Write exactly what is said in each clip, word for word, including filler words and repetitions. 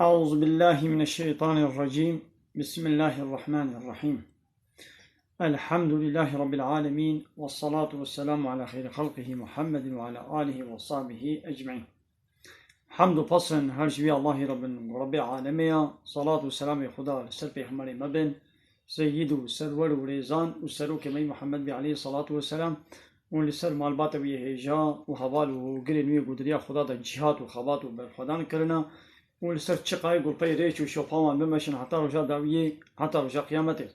أعوذ بالله من الشيطان الرجيم. بسم الله الرحمن الرحيم. الحمد لله رب العالمين، والصلاة والسلام على خير خلقه محمد وعلى آله وصحبه أجمعين. Hemd û pesn her ji wî Allahî re bin, Rebbê alemê ya. Salat û selamê Xuda li ser Pêxemberê me bin, Seyyid û Serwer û Rêzan û Serokê me yî Muhammed bî aleyhî salatu weselam û li ser malbata wî yê hêja û heval û girên wî yê ku di riya Xuda de cîhat û xebat û berxwedan kirine û li ser çiqayê ku pey rêç û şopa wan bimeşin heta roja dawiyê, heta roja qiyametê.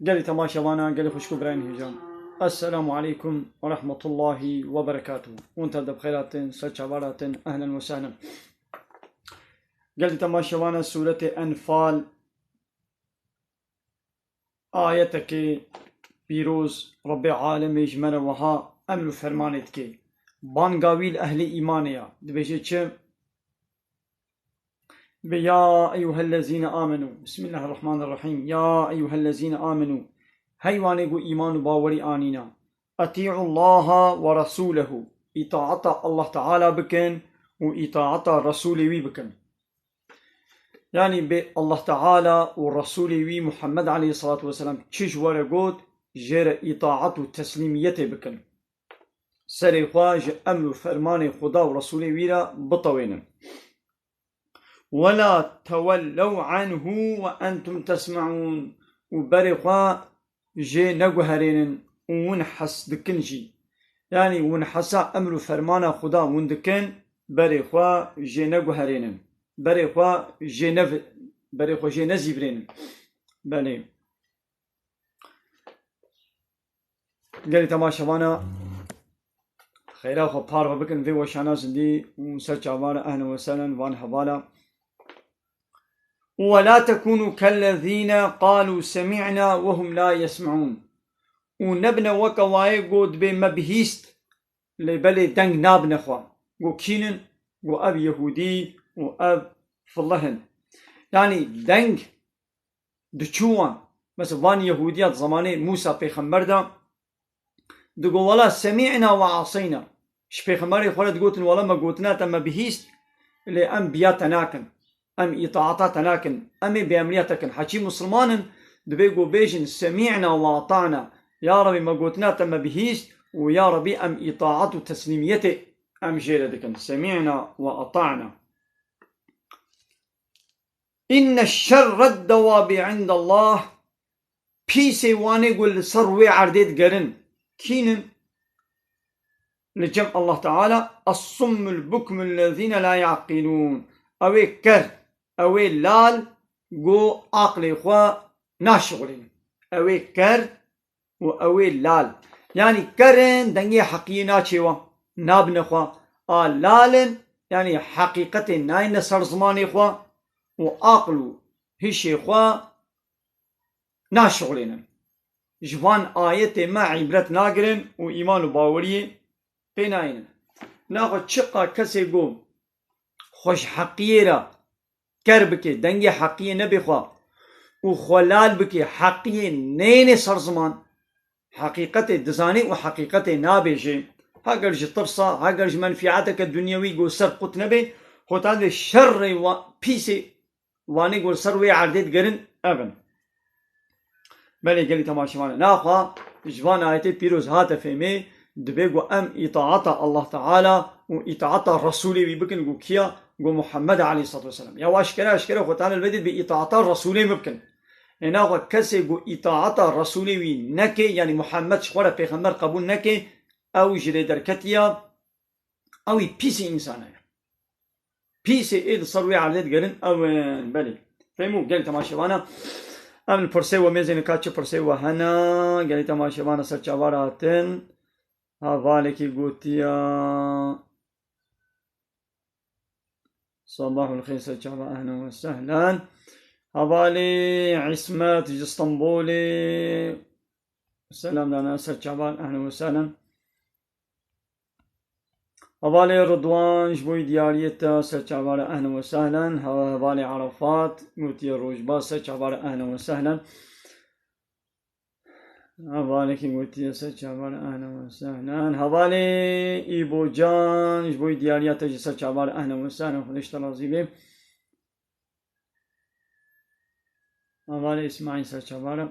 Gelî temaşevana, gelî xwişk û birayên hêja. Esselamu aleykum ve rahmetullahi ve berekatuhu. Hûn tev de bi xêr hatin, ser çavar hatin, ehlen ve sehlen. Gelî temaşevana, Sûretê Enfal, ayetekê pîroz, Rebbê alemê ji me re wiha emr û fermanê dike. Banga wî li ehlê îmanê ya. Dibêje çi? Ve ya eyyuhellezîne amenû. Bismillahirrahmanirrahîm. Ya eyyuhellezîne amenû. Hey wanê ku îman û bawerî anîna. Etî'ullaha ve resûlehu. Îtaata Allah Teala bikin û îtaata Resûlê wî bikin. Yanî bê Allah Teala û Resûlê wî Muhammed aleyhissalatu vesselam çi ji we re got, jê re îtaat û teslîmiyetê bikin. Serê xwe ji emr û fermanê Xuda û Resûlê wî re bitewênin. Wela tewellew anhu ve entum tesme'ûn. Û berê xwe jê neguherênin û hûn hes dikin jî. Yanî hûn hesa emr û fermana Xuda hûn dikin, berê xwe jê neguherênin. Berê xwe jê nev-, berê xwe jê nezîvirênin. Belê. Gelî temaşevana, xêra xwe parve bikin vê weşana zindî û ser çavana ehlen ve sehlen van hevala. Ve la tekûnû kellezîne qalû semî'na ve hum la yesme'ûn. Û nebine weke wayê got dibê me bihîst, lê belê deng nabine xwe. Got kînin? Got ev Yehûdî û ev filih in. Yanî deng diçû wan. Mesela van Yehûdiya di zemanê Mûsa pêxember de digo, wela semî'na ve aseyna. Ji pêxemberê xwe re digotin, wela me gotina te me bihîst, lê em biya te nakin. Em îtaata te nakin. Em ê bêemriya te kin. Heçî misilman in, dibê ku bêjin, semî'na ve ata'na. Ya Rebî me gotina te me bihîst û ya Rebî em îtaat û teslîmiyetê em jê re dikin. Semî'na ve ata'na. Inne şerred dewabî indallah, pîsê wanê ku li ser wê erdê digerin, kînin? Li cem Allah Teala, es-summul bukmul lezîne la yaqilûn. Ew ê ker, ew ê lal, ku aqlê xwe naşixulînin. Ew ê ker û ew ê lal. Yanî ker in, dengê heqiyê naçê wan, nabine xwe. A lal in, yanî heqîqetê nayêne ser zimanê xwe û aql û hişê xwe naşixulênin. Ji van ayetê me îbret nagirin û îman û baweriyê pê nayênin. Naxwe çiqa kesê ku xwe ji heqiyê re ker bike, dengê heqiyê nebe xwe û xwe lal bike, heqiyê neyêne ser ziman, heqîqetê dizane û heqîqetê nabêje. Heger ji tirsa, heger ji menfîeteke dunyewî ku ser qut nebe, xwe tan vê şerê wa-, pîsê wanê ku li ser wê erdê digerin, ev in. Belê gelî temaşevan e. Naxwe ji van ayetê pîroz hate fêmê, dibê ku em îtaata Allah Teala û îtaata Resûlê wî bikin, ku kiya? Ku Muhammed aleyhissalatu vesselam. Ya wa eşkere eşkere xwe tane li vê dî bi îtaata Resûlê min bikin. Ê naxwe kesê ku îtaata Resûlê wî neke, yanî Muhammed ji xwe re pêxember qebûl neke, ew ji lê derketiya, ew î pîsê însana ye. Pîsê ê di ser wê erdê digerin, ew in, belê. Fehmû, gelî temaşevana. Em li pirsê we mêzê nika çi pirsê we hene, gelî temaşevana ser çavar hatin. Hevalekî gotiya. Sabahul xêr, ser çava, ehlen ve sehlen. Hevalê Îsmet ji Stenbolê. Selam dana, ser çava, ehlen ve sehlen. Hevalê Ridwan, ji bo diyariyê te ser çavare, ehlen ve sehlen. Heva-, hevalê Arafat, gotiye rojba, ser çavare, ehlen ve sehlen. Hevalekî gotiye ser çavare, ehlen ve sehlen. Hevalê Îbocan, ji bo diyariya te jî ser çavare, ehlen ve sehlen. Xwedê ji te razî be. Hevalê Îsmaîl ser çavara.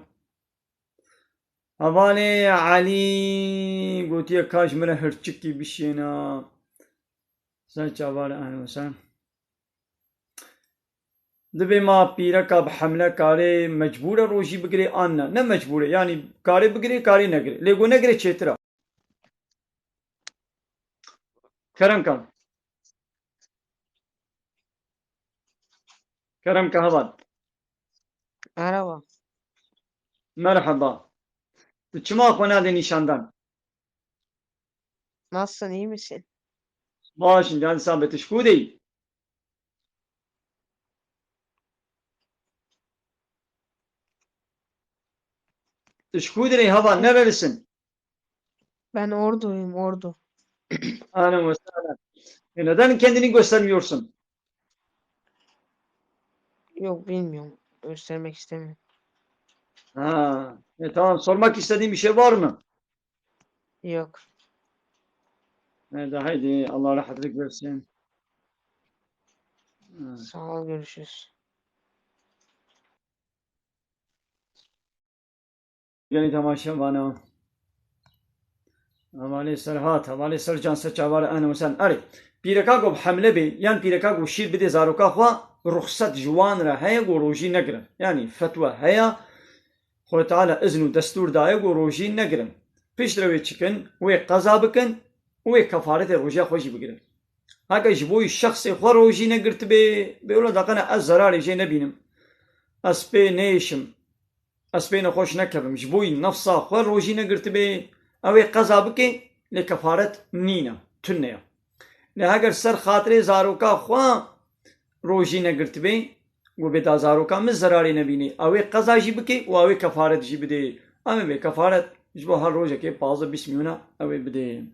Hevalê Elî gotiye ka ji min re hirçikî bişêna. Ser çavara, ehlen we sehlen. Dibê ma pîreka bi hemle karê mecbûr e rojî bigirê an ne? Ne mecbûr e, yanî karê bigirê, karê negirê. Lê ku negirê çêtir e. Kerem ke. Kerem ke heval. Merhaba. Merhaba. Tu çima xwe nadê nîşandan? Nasılsın, iyi misin? Baş in, can sen be, tu ji ku deyî? Tu ji ku dirê heval, nerelisin? Ben Orduluyum, Ordu. Ahlen ve sahlen. E, neden kendini göstermiyorsun? Yok, bilmiyorum. Göstermek istemiyorum. Ha, e, tamam. Sormak istediğin bir şey var mı? Yok. E, de haydi, Allah rahatlık versin. Ha. Sağ ol, görüşürüz. Gelî temaşevana. Hevalê Serhat, hevalê Sercan, ser çavara, ehlen we sehlen. Erê, pîreka ku bi hemle bê, yan pîreka ku şîr bidê zaroka xwe, ruxset ji wan re heye ku rojî negirin. Yanî fetwa heye, Xwedê Teala izn û destûr daye ku rojî negirin. Piştre wê çikin, wê qeza bikin û wê kefaretê rojiya xwe jî bigirin. Heke ji bo yî şexsê xwe rojî negirtibê, bê wela daqene ez zerarê jê nebînim. Ez pê nêşim. Ez pê nexweş nekevim. Ji bo yî nefsa xwe rojî negirtibê, ew ê qeza bike, lê kefaret nîne, tune ye. Lê heger ser xatirê zaroka xwe rojî negirtibê, û bê da zaroka min zerarê nebînê, ew ê qeza jî bike û ew ê kefaret jî bidê. Em ê bê kefaret ji bo her rojekê pazdeh bîst mîyona ew ê bidê.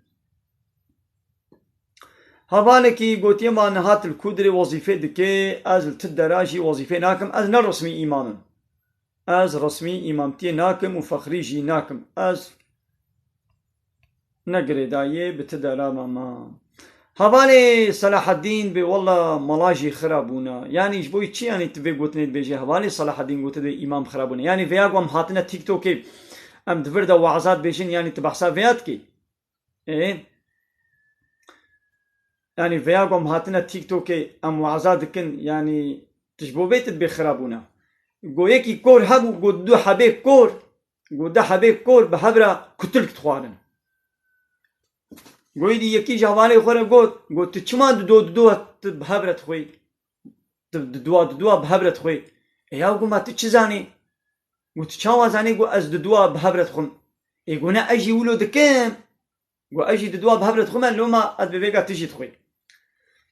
Hevalekî gotiye ma niha tu li ku dirê wezîfê dikê, ez li tu dera jî wezîfê nakim, ez ne resmî îmam im. Ez resmî îmamtiyê nakim û fexrî jî nakim. Ez ne girêdayê bi tu dera mama. Hevalê Selahaddîn bê wela mala jî xira bûna. Yanî ji bo çi yanî tu vê gotinê dibêjê? Hevalê Selahaddîn gote dê îmam xira bûne. Yanî vêya ku em hatine TikTokê, em di vir de waza dibêjin, yanî tu behsa vêya dikî? Ê? Yanî vêya ku em hatine TikTokê em waza dikin, yanî tu ji bo vê tu dibê xira bûna. Go yekî kor hebû, go du hebê kor, go du hebê kor bi hev re kutilk dixwarin. Go êdî yekî ji hevalê xwe re got, go tu çima dido dido tu bi hev re dixwî? Tu diduwa diduwa bi hev re dixwî. Ê ya go ma tu çi zanî? Go tu çawa zanî go ez diduwa bi hev re dixwim? Ê go ne ez jî wilo dikim. Go ez jî diduwa bi hev re dixwim, loma ez bi vêga tu jî dixwî.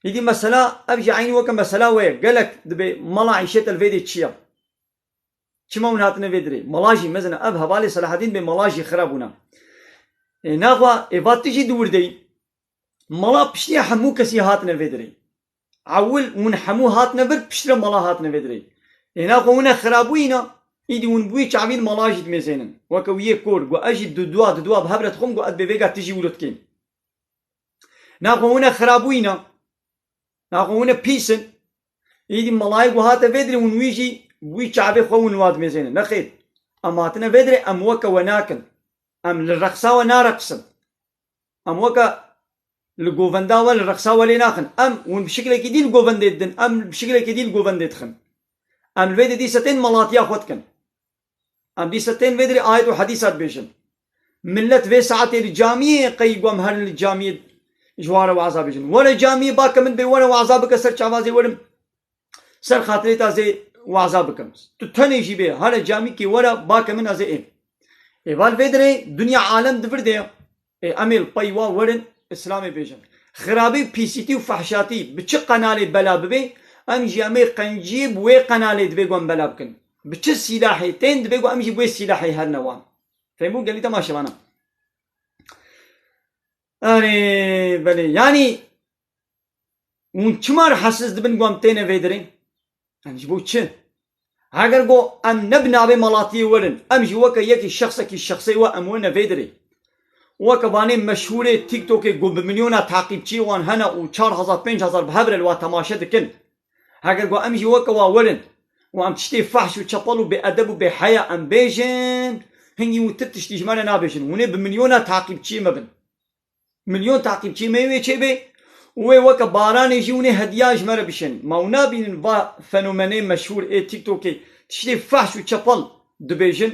Êdî mesela, ev jî eynî weke mesela we ye. Gelek dibê mala îşê te li vê dê çi ye? Çima hûn hatine vê dirê? Mala jî mezin e, ev hevalê Selahedîn bê mala jî xira bûne. Ê naxwe ê va tu jî di wir de yî. Mala piştî hemû kesî hatine vê dirê. Ewil hûn hemû hatine vir, piştre mala hatine vê dirê. Ê naxwe hûn e xirabûyî ne, îdî hûn bi wî çavî li mala jî dimêzênin. Weke wî yê kor, got ez jî diduwa, diduwa bi hev re dixwim, got ez dibê vêga tu jî wilo dikêm. Naxwe hûn e xirabûyî ne. Naxwe hûn e pîs in. Îdî melayê ku hate vê dirê hûn wî jî wî çavê xwe hûn wa dimêzênin. Nexêr. Em hatine vê dirê em weke we nakin. Em li reqsa we nareqisin. Em weke li govenda we, li reqsa we lê naxin. Em hûn bi şiklekî dî li govendê didin. Em bi şiklekî dî li govendê dixin. Em li vê de dîsa tên melatiya xwe dikin. Em dîsa tên vê dirê ayet û hedîsa dibêjin. Millet vê saetê li camiyê qey ku em herin li camiyê ji wan re waza bêjin. Were camiyê bake min bê were waza bike ser çavazê werim. Ser xatirê ta zê waza bikim. Tu tenê jî bê here camîkê were bake min ez ê êm. Ê val vê dirê dinya alem di vir de ye. Ê, em ê li pey wa werin, Îslamê bêjin. Xirabî, pîsîtî û fehşatî bi çi qenalê bela bibe, em jî em ê qenciyê bi wê qenalê divê ku em bela bikin. Bi çi sîlahê tên divê ku em jî bi wê sîlahê herine wan. Fêm bû gelî temaşevana. Erê, belê. Yanî, hûn çima rihesiz dibin ku em têne vê dirê? Em ji bo çi? Heger go em ne bi navê melatiyê werin, em jî weke yekî şexsekî şexsê we em wene vê dirê. Weke vanê meşhûrê TikTokê go bi milyona taqîbçiyê wan hene û çar hezar pênc hezar bi hev re li wa temaşe dikin. Heger go em jî weke wa werin, û em tiştê fehş û çepel û bêedeb û bêheya em bêjin, hingî hûn ti tiştî ji me re nabêjin. Hûn ê bi milyona taqîbçiyê me bin. Milyon taqîbçiyê me yê wê çêbê û wê weke baranê jî hûn ê hediya ji me re bişên. Ma hûn nabînin va fenomenê meşhûr ê TikTokê tiştê fehş û çepel dibêjin?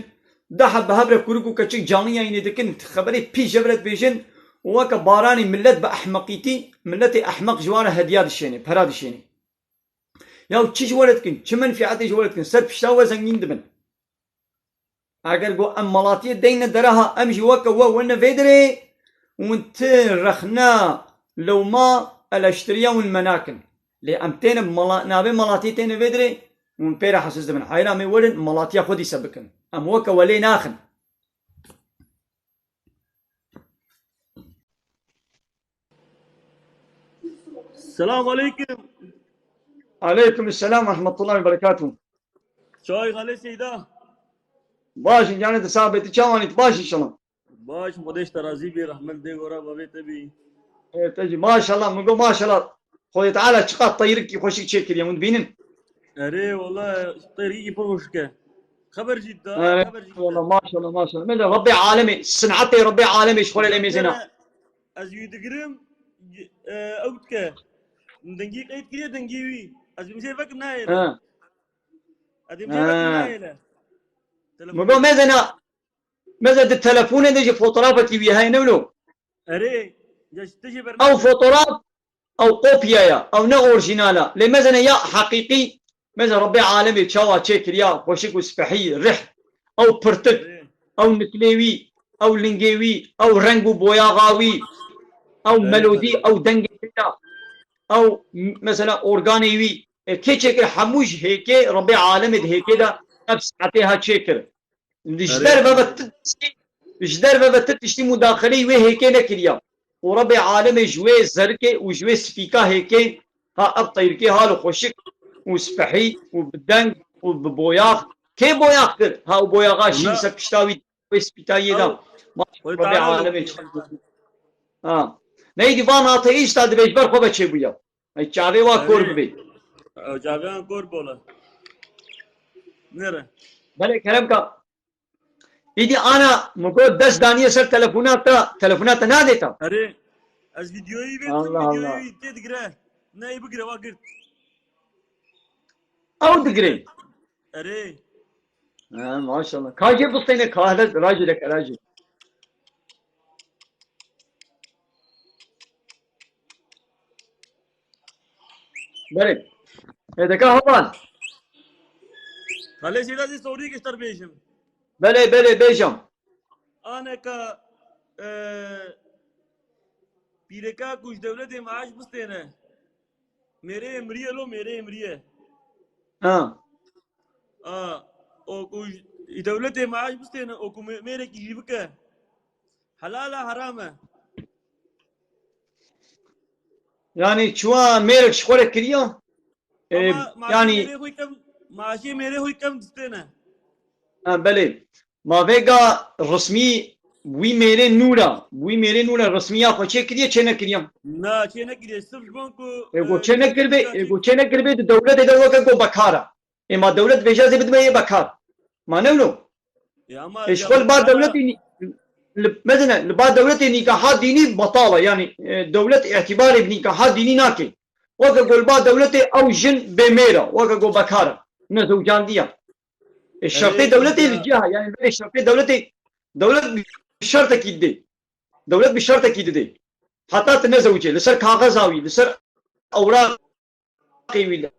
Daha bi hev re kurik û keçik canlî yayînê dikin, xeberê pîs ji vir re dibêjin û weke baranê millet bi ehmeqîtî, milletê ehmeq ji wan re hediya dişênê, pera dişênê. Ya çi ji we re dikin, çi menfîetê ji we re dikin, ser pişta we zengîn dibin. Eger got em melatiyê deyne dereha, em jî weke we wene vê derê, hûn ti rexne lewma eleştiriya hûn me nakin. Lê em têne mela-, navê melatiyê têne vê derê, hûn pê re hesiz dibin. Heyra me werin melatiya xwe dîse bikin. Em weke we lê naxin. Selam aleyküm. Aleyküm selam ve rahmetullahi ve berekatuhu. Çay Xalê Seyda. Baş, yani de sabeti çawanit baş inşallah. Baş, Xwedê ji te razî bî, rehmet dê gora bavê te bî. Evet, ecî, maşallah, min got maşallah. Xwedê Teala çiqas teyrikî xweşik çêkiriye, hûn dibînin? Erê, wala teyrikî pir xweşik e. Xeber jî da, Erê, xeber jî da. Wala maşallah, maşallah. Mele Rebbê alemê, sinetê Rebbê alemê ji xwe re lê mêzena. Ez wî digirim, e, ew dike. Dengî qeyd kiriye, dengî wî. Ez wî misê vekim nayê. He. Ez wî misê vekim nayê. Min got mêzena, mêze di telefonê de jî fotoğrafekî wî heye, ne wilo? Erê, ya ji tijî ber Ew fotoğraf, ew kopya ya, ew ne orjinal e. Lê mêzene ya heqîqî, mêze Rebbê alemê çawa çêkiriya, xweşik û spehî, rih, ew pirtik, Erê. Ew niklê wî, ew lingê wî, ew reng û boyaxa wî, ew Erê, melodî, erê. Ew dengê wî ya, ew m-, mesela organê wî. E, kê çêkir hemû ji hêkê Rebbê alemê di hêkê de ev saetê ha çêkir. Ji Erê, derve ve erê. Ti tiştî, ji derve ve ti tiştî mudaxileyî wê hêkê nekiriya. Û Rebê alemê ji wê zerikê û ji wê spîka hêkê ha ev teyrikê hal û xweşik û spehî û bi deng û bi boyax. Kê boyax kir? Ha û boyaxa şîn Wala ser pişta wî wê spîtayiyê de. Ew, Ma Xwedê Rebê Teala alemê lûtî. Çi. Ha. Neydi van ateîsta dibê ji ber xwe ve çêbûya. Ey çavê wa kor Erê. Bibê. Ew çavê wan kor bole. Nere? Belê kerem ka. Îdî ana min got dest daniye ser telefona te, telefona te nadê te. Erê. Ez videoyî vê, Allah Allah. Videoyî tê digire. Ney bigire wa girt. Ew digire. Erê. Ha, maşallah. Ka jê bistêne, ka hele rajî de, rajî. Belê. E, deka heval. Xalê Seyda zî sorî gişter bêjim. Belê, belê, bêjam. Aneka, e, pîreka ku ji dewletê maaş bistêne. Mêrê miriye lo, mêrê miriye. Ha. A, o ku ji dewletê maaş bistêne, o ku mê-, mêrekî jî bike. Helal e, heram e? Yani çiwa mêrek ji xwe re kiriya? E, Ama maaşê yani mêrê xwe kem, maaşê mêrê xwe kem distêne. Ha, belê. Ma vêga resmî wî mêrê nûra, wî mêrê nûra resmî ya xwe çê kiriye, çê nekiriye? Na, çê nekiriye. Sirf ji bo ku, Ê, go e, çê nekiribê, ê, go çê nekiribê di dewletê de weke go bekar e. Ê, ma dewlet vêja zê bidime yê bekar. Ma ne wilo? Ya ama Ê, ji ya xwe li ba bekar e. Dewletê nî-, li, mezene, li ba dewletê nîkaha dînî betal e. Yani, e, dewlet îtibarê bi nîkaha dînî nake. Weke go li ba dewletê ew jin bê mêr e. Weke go bekar e. Nezewcandiye. E, şertê Erê, dewletê li ya. Ciha, yani verê şertê dewletê, dewlet bi şertekî didê. Dewlet bi şertekî didê. Heta tu nezewicê, li ser kaxeza wî, li ser ewraqê wî de.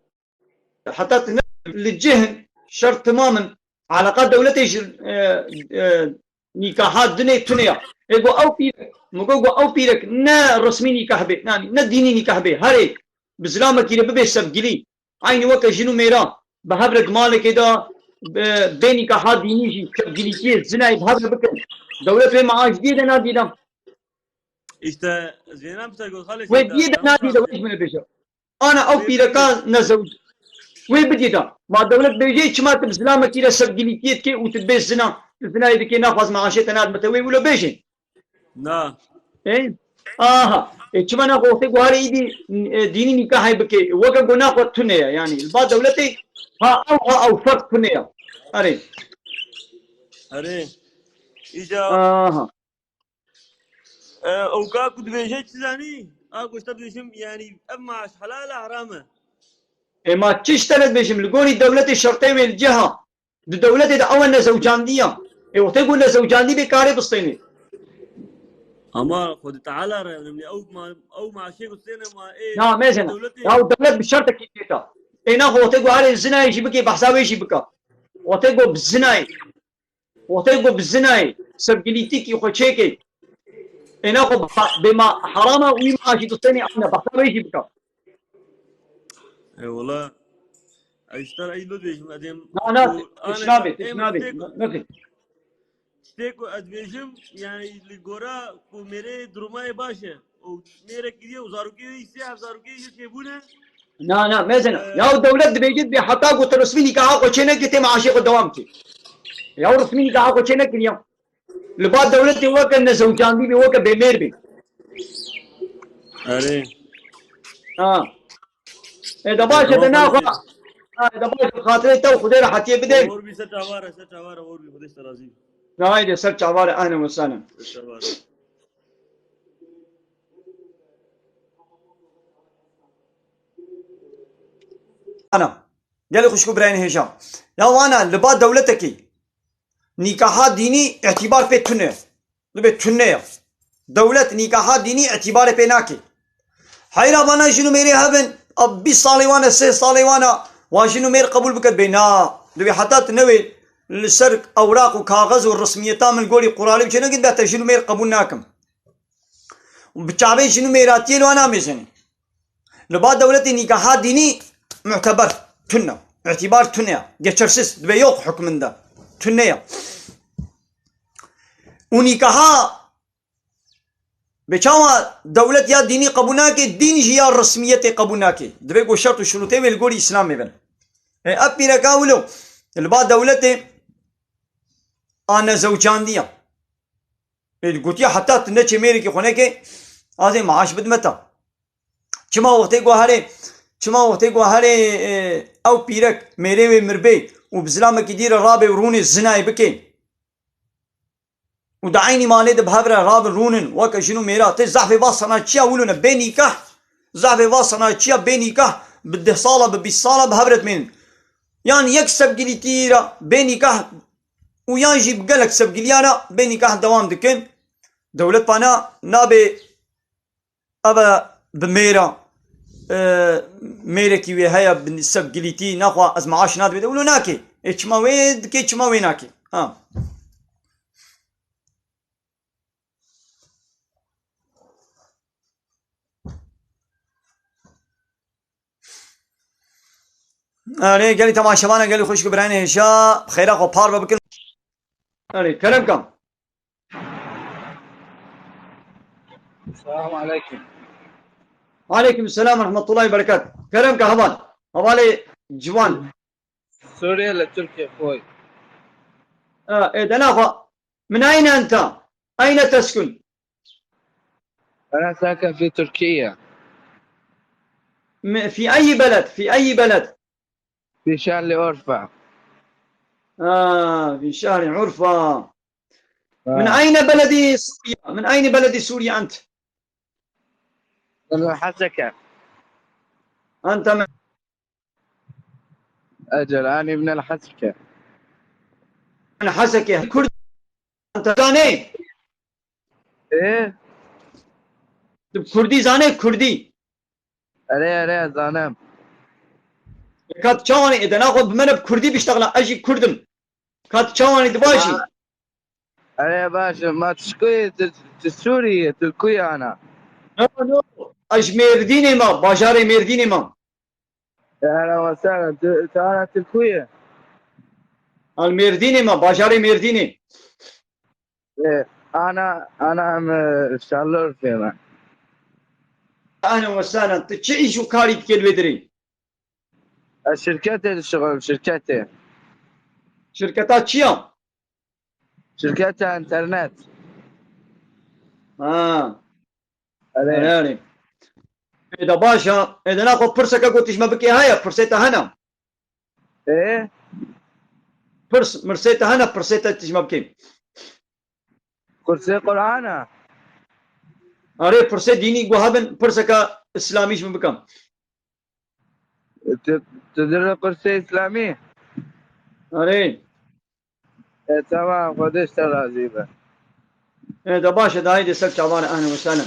Heta tu ne, li cih in, şert timam in. Eleqa dewletê ji, e, e, nîkaha dinê tune ya. Ê go ew pîrek, min go, go ew pîrek ne resmî nîkah bê, yani ne dînî nîkah bê. Herê, bi zilamekî re bibê sevgilî. Eynî weke jin û mêra bi hev re di malekê de, bi, bê nîkaha dînî jî sevgilîtiyê zinayê bi hev re bikin. Dewlet wê maaş diyê de nadî de. İşte Zeynep Sergot Xalê Wê Seyda, diyê de Zeynep nadî de, Sergot. Wê ji min re bêje. Ana ew Wê pîreka bidî. Nezewicî. Wê bidî de. Ma dewlet bêje çima tu bi zilamekî re sevgilîtiyê dikê û tu dibê zina, tu zinayê dikê naxwaz maaşê te nadime te wê wilo bêjê. Na. Ê? Aha. E, çima naxwe wextê ku herê îdî, e, dînî nîkahê bike? Weke ku naxwe tune ye, yanî. Li ba dewletê ha ew ha ew ferq tune ye. Erê. Erê. Îca Aha. E, ew ka ku dibêje çi zanî? A ku ji te dibêjim, yanî ev maaş helal e, heram e? E, ma çi ji te ne dibêjim? Li gorî dewletê şertê wê li cih e. Di dewletê de ew e nezewcandiya. E, wextê ku nezewcandî bê karê bistênê. Ama Xwedî Teala re, yanî ew ma-, ew maaşê ku distêne ma, ê, Na, mezena. Dewletê Ya, dewlet bi şertekî têta. E, naxwe wextê ku herê zinayê jî bike, behsa wê jî bike. Wextê ku bi zinayê. Wextê ku bi zinayê, sevgilîtîkî xwe çêkê. Êna xwe ba-, bê ma herama wî ma jî distênê, eyne behsa wê jî bike. Ê wela, ey ji te re ey lo dibêjim, edêm Na, na, ku tişt ane nabê, tişt ê min nabê. Tiştê ku, Ne-, nekir. Tiştê ku ez dibêjim, yanî li gora ku mêrê duruma yê baş e. Û mêrek kiriye û zarokê wî sê ev zarokê yê çêbûne. Na, na, mezene. Ee, Ya dewlet dibêjit bê heta ku tu resmî nîkaha xwe çê nekî tê maaşê xwe dewam kê. Ya resmî nîkaha xwe çê nekiriye. Li ba dewletê weke nezewcandî bê, weke bêmêr bê. Erê. Ha. E, de baş e, de naxwe. Ha, de baş e, xatirê te û Xwedê rehetiyê bide. Hor bî, ser çavare, ser çavare, hor bî, Xwedê ser razî. Haydi, ser çavare, ehlen ve sehlen. Ser çavare. Ana. Gelê xwişk û birayên hêja. Ya wana, li ba dewletekî nîkaha dînî îtîbar pê tune. Dibe tune ya. Dewlet nîkaha dînî îtîbarê pê nake. Heyra vana jin û mêrê hebin, a bîst salê wan e, sê salê wan e, wan jin û mêr qebûl biket bê. Na, divê heta tu newê li ser ewraq û kaxez û resmiyeta min gorî quralê biçe nekin, de te jin û mêr qebûl nakim. Bi çavê jin û mêratiyê li wan namêzin. Li ba dewletê nîkaha dînî muteber tune, îtîbar tune ya, geçersiz, dibe yok hukminde. Tune ya. Û nîkaha bi çawa dewlet ya dînî qebûl nake, dîn jî ya resmiyetê qebûl nake. Dibe ku şert û şurûtê wê li gorî Îslamê bin. E, ev pîreka wilo, li ba dewletê a nezewcandiya. Ê, gotiye, heta tu neçê mêrekî xwe nekê, ez ê maaş bidime te. Çima wextê ku herê, çima wextê ku herê, e, ew pîrek mêrê wê mirbê û bi zilamekî dî re rabê û rûnê zinayê bikê. Û di eynî malê de bi hev re rabin rûnin, weke jin û mêra. Tê zehfê va sanatçiya wilo ne, bê nîkah. Zehfê va sanatçiya bê nîkah, bi deh sala, bi bîst sala bi hev re dimênin. Yan yek sevgilîtî re bê nîkah û yan jî bi gelek sevgiliya re bê nîkah dewam dikin. Dewlet pana nabe eve bi mêra, e, mêrekî wê heye bi sevgilîtî, naxwa ez maaş nadibê de wilo nake. Ê çima wê dike, çima wê nake? Ha. Erê, gelî temaşevana, gelî xwişk û birayên hêja, bi xêra xwe parve bikin. Erê, kerem kam. Selamun aleyküm. Aleyküm selam ve rahmetullahi ve berekat. Kerem ka heval. Hevalê ciwan. Suriye li Türkiye koy. Ha, e, dena xwe. Min ayne enta. Ayne teskun. أنا ساكن في تركيا. م-، في أي بلد؟ في أي بلد؟ في شارع أورفا. آه، في شارع أورفا. من آه. أين بلد سوريا؟ من أين بلد سوريا أنت؟ من الحسكة. أنت من أجل، أنا من الحسكة. من حسكة. كرد. أنت زاني؟ إيه؟ Kurdî zanê, Kurdî. Erê, erê, zanim. Ka tu çawanî, ê, dena xwe bi me re bi Kurdî biştexla, ez jî Kurd im. Ka tu çawanî, tu baş î? Erê, baş im. Ma tu ji ku yî? Tu, tu Sûrî yî, tu li ku yî ana? No, no. Ez ji Mêrdînê me, bajarê Mêrdînê me. Ehlen we sehlen. Tu, tu ana tu li ku yî? Al Mêrdînê me, bajarê Mêrdînê. Ê, ana, ana em, e, Şarlorfê me. Ehlen we sehlen. Tu çi îş û karî dikê li wê derê? Ez şirketê dişixulim, şirketê. Şirketa çi ya? Şirketa internet. Ha. Erê, erê. Ê de baş e. Ê de naxwe pirseke ku tijme bikê heye, pirsê te hene. Ê? Pirs, mirsê te hene, pirsê te tijme bikê. Pirsê Qur'an e. Erê, pirsê dînî guha bin, pirseke îslamî ji min bikim. Tu, tu diri pirsê îslamî? Erê. E, tamam, Xwedê ji te razî be. E, de baş e, de haydi ser çavan, ehlen we sehlen.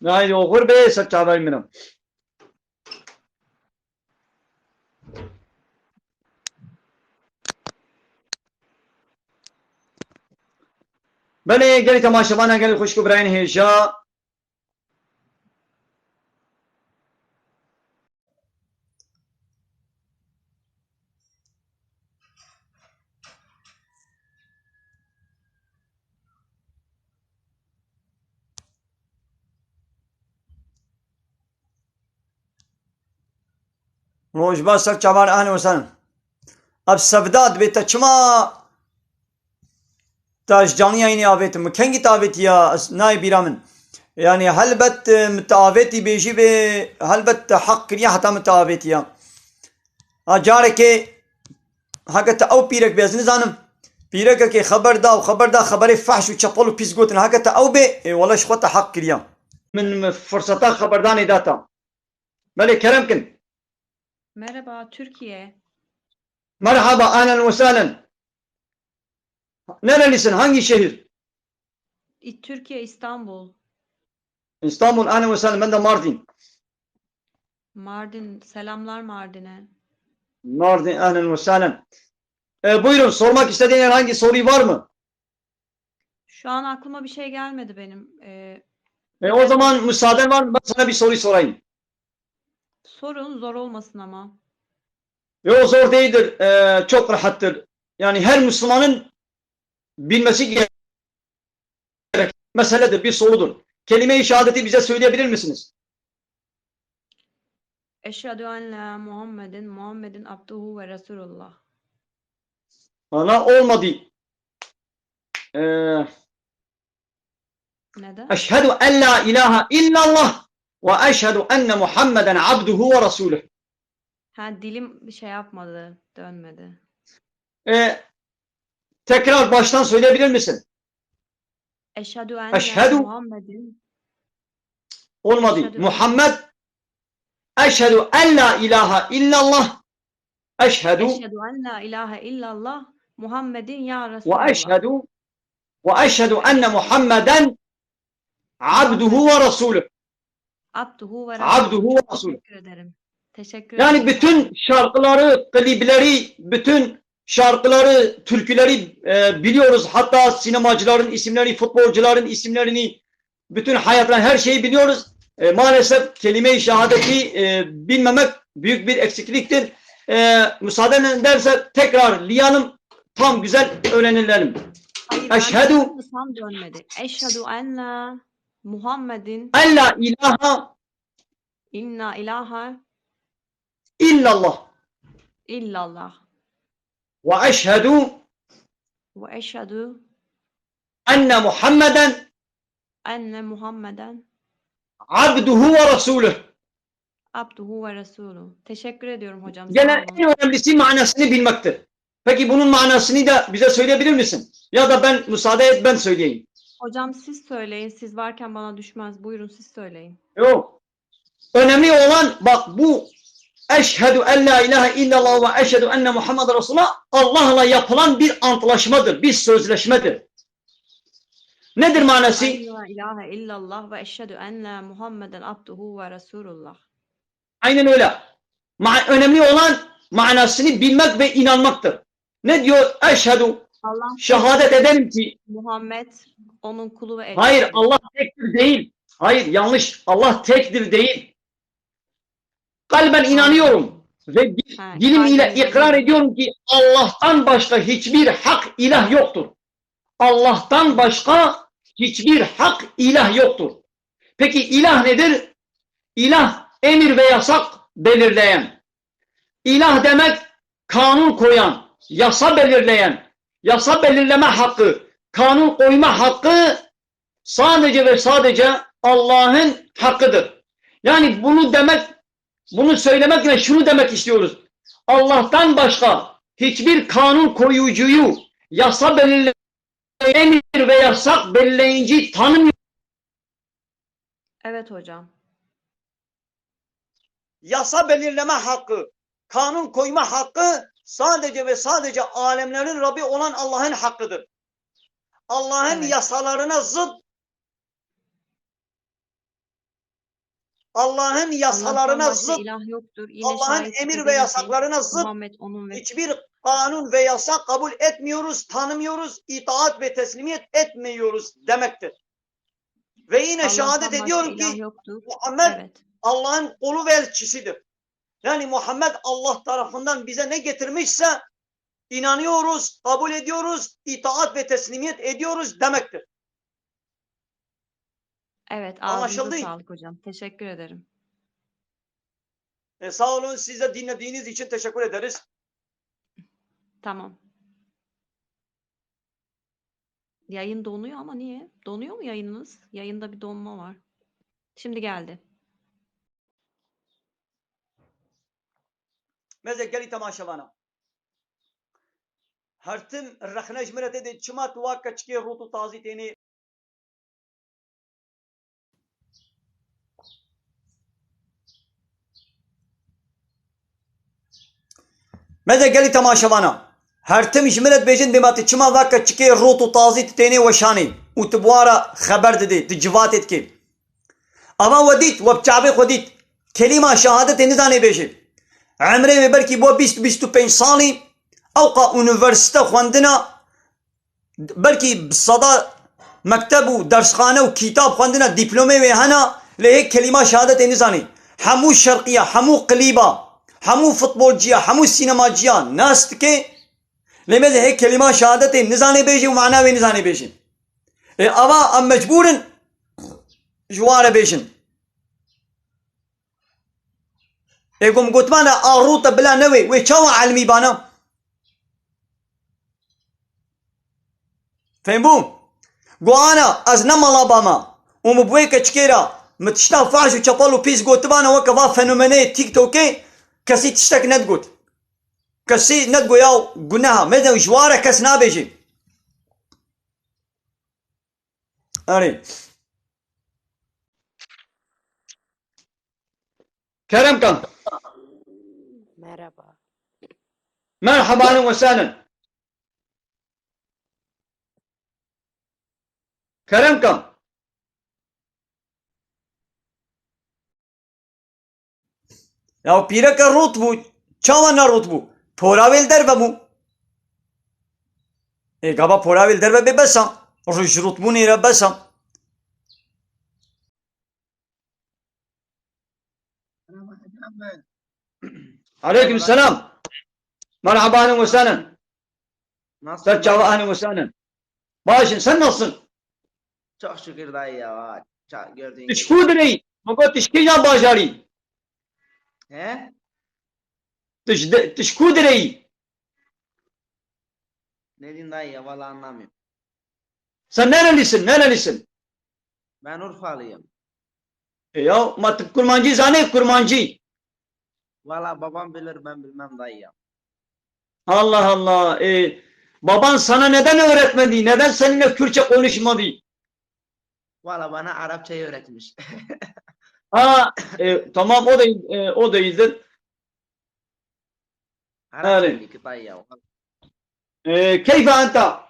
De haydi oxir be, ser çavan min. Belê, gelî temaşevana, gelî xwişk û birayên hêja. Roj baş ser çavan, ehlen we sehlen. Ev sevda dibê te çima Te ji canî yayînê avêtin. Min kengî te avêtiya? Ez nayê bîra min. Yanî helbet, e, min te avêtî bêjî vê, helbet te heq kiriye heta min te avêtiya. Ha carekê heke te ew pîrek bê, ez nizanim. Pîrekekê xeber da û xeber da xeberê fehş û çepel û pîs gotin. Heke te ew bê, ê wele ji xwe te heq kiriya. Min, min firseta xeberdanê da te. Belê kerem kin. Merhaba, Türkiye. Merhaba, ahlen ve sahlen. Nerelisin? Hangi şehir? İ-, Türkiye, İstanbul. İstanbul, ahlen ve sahlen. Ben de Mardin. Mardin, selamlar Mardin'e. Mardin, ahlen ve sahlen. E, buyurun, sormak istediğin herhangi soru var mı? Şu an aklıma bir şey gelmedi benim. Ee, E, o zaman müsaaden var mı? Ben sana bir soru sorayım. Sorun, zor olmasın ama. Yok, zor değildir. E, çok rahattır. Yani her Müslümanın bilmesi gereken meseledir, bir sorudur. Kelime-i şehadeti bize söyleyebilir misiniz? Eşhedü en la Muhammeden, Muhammeden abduhu ve resulullah. Ana olmadı. Ee, Neden? Eşhedü en la ilahe illallah ve eşhedü enne Muhammeden abduhu ve resuluh. Ha, dilim bir şey yapmadı, dönmedi. Ee, tekrar baştan söyleyebilir misin? Eşhedü en la Eşhedü Muhammeden. Olmadı. Eşhedü en Muhammed. Eşhedü en la ilahe illallah. Eşhedü. Eşhedü en la ilahe illallah Muhammedin ya Resulallah. Ve eşhedü, ve eşhedü enne Muhammeden abduhu ve resuluh. Abduhu ve Abduhu ve Resulullah. Çok Resulullah. Teşekkür ederim. Teşekkür Yani ederim. Bütün şarkıları, klipleri, bütün şarkıları, türküleri, e, biliyoruz. Hatta sinemacıların isimleri, futbolcuların isimlerini, bütün hayatlarını, her şeyi biliyoruz. E, maalesef kelime-i şehadeti, e, bilmemek büyük bir eksikliktir. E, müsaade ederse tekrarlayalım, tam güzel öğrenelim. Hayır, ben Eşhedü duydum da tam dönmedi. Eşhedü en la Muhammedin en la ilahe inna ilahe illallah. illallah. Ve eşhedü Ve eşhedü enne Muhammeden enne Muhammeden abduhu ve resuluh. Abduhu ve resuluh. Teşekkür ediyorum hocam. Gene Sağ olun. En önemlisi manasını bilmektir. Peki bunun manasını da bize söyleyebilir misin? Ya da ben müsaade et, ben söyleyeyim. Hocam siz söyleyin. Siz varken bana düşmez. Buyurun siz söyleyin. Yok. Önemli olan bak bu eşhedü en la ilahe illallah ve eşhedü enne Muhammed Resulullah Allah'la yapılan bir antlaşmadır, bir sözleşmedir. Nedir manası? Eşhedü en la ilahe illallah ve eşhedü enne Muhammeden abduhu ve resulullah. Aynen öyle. Ma- önemli olan manasını bilmek ve inanmaktır. Ne diyor? Eşhedü, Allah şehadet tek ederim ki Muhammed onun kulu ve elçisi. Hayır, Allah tektir değil. Hayır, yanlış. Allah tektir değil. Kalben inanıyorum ve di- Ha, dilim ile kalben ikrar inanıyorum. ediyorum ki Allah'tan başka hiçbir hak ilah yoktur. Allah'tan başka hiçbir hak ilah yoktur. Peki ilah nedir? İlah emir ve yasak belirleyen. İlah demek kanun koyan, yasa belirleyen, yasa belirleme hakkı, kanun koyma hakkı sadece ve sadece Allah'ın hakkıdır. Yani bunu demek, bunu söylemekle şunu demek istiyoruz. Allah'tan başka hiçbir kanun koyucuyu, yasa belirleyici, emir ve yasak belirleyici tanımıyor. Evet hocam. Yasa belirleme hakkı, kanun koyma hakkı sadece ve sadece alemlerin Rabbi olan Allah'ın hakkıdır. Allah'ın Evet. yasalarına zıt, Allah'ın yasalarına Allah'tan başka zıt, ilah yoktur. Yine Allah'ın şahit emir ve ederim ki yasaklarına zıt Muhammed onun ve hiçbir kanun ve yasa kabul etmiyoruz, tanımıyoruz, itaat ve teslimiyet etmiyoruz demektir. Ve yine Allah'tan şehadet başka ediyorum ilah ki yoktur. Muhammed Evet. Allah'ın kulu ve elçisidir. Yani Muhammed Allah tarafından bize ne getirmişse inanıyoruz, kabul ediyoruz, itaat ve teslimiyet ediyoruz demektir. Evet, ağzınıza Anlaşıldı. Sağlık hocam. Teşekkür ederim. E, sağ olun, siz de dinlediğiniz için teşekkür ederiz. Tamam. Yayın donuyor ama niye? Donuyor mu yayınınız? Yayında bir donma var. Şimdi geldi. Meze gelî temaşevana. Her tim rexne ji min re tê dê çima tu wa keçikê rût û tazî tênê. Meze gelî temaşevana. Her tim ji min re dibêjin dê ma tu çima va keçikê rût û tazî tu tênê weşanê û tu bi wa re xeber didê, tu civatê dikê. Ava we dît, we bi çavê xwe dît. Kelîma şehadetê nizanê bêje. Emrê wê belkî bo bîst bîst û pênc salî, ewqa unîversîte xwendina, belkî bi seda mekteb û dersxane û kîtab xwendina dîplomê wê hena, lê hê kelîma şehadetê nizanê. Hemû şerqiya, hemû qilîba, hemû futbolciya, hemû sînemaciya nas dike, lê meze hê kelîma şehadetê nizanê bêje û mana wê nizanê bêje. Ê ava em mecbûr in ji wan re bêjin. Ê ku min gotiban e, a rû te bila newê, wê çawa elmî bana? Fêm bû? Go ana, ez ne mala bama û min bi wê keçikê re min tişta fahş û çepel û pîs gotibane weke va fenomeneyê TikTokê, kesî tiştek nedigot. Kesî nedigo ya guneha. Meze ji wan re kes nabêje. Erê. Kerem kan. Merhaba. Merhaba, ahlen ve sahlen. Kerem kan. Ya pîreke rût bû. Çawa ne rût bû? Pora wê li derve bû. Ê gava pora wê li derve bê besa. Rûj rûtbûnê re besa. Aleyküm selam. Merhaba, ahlen ve sahlen. Nasılsın? Ser çava, ahlen ve sahlen. Başın, sen nasılsın? Çok şükür dayı ya. Ça- Gördüğün Tişt gibi. Ku direy. Mego tişt kîjan bajarî. He? Tişt de- tişt ku direy. Ne diyeyim dayı ya, vallahi anlamıyorum. Sen nerelisin? Nerelisin? Ben Urfalıyım. E ya, ma tu kurmancî zanê, kurmancî. Vallahi babam bilir, ben bilmem dayı ya. Allah Allah. E, baban sana neden öğretmedi? Neden seninle Kürtçe konuşmadı? Vallahi bana Arapçayı öğretmiş. Ha, e, tamam, o da, e, o değildir. Arapça Evet. bilgi dayı ya. E, keyfe enta?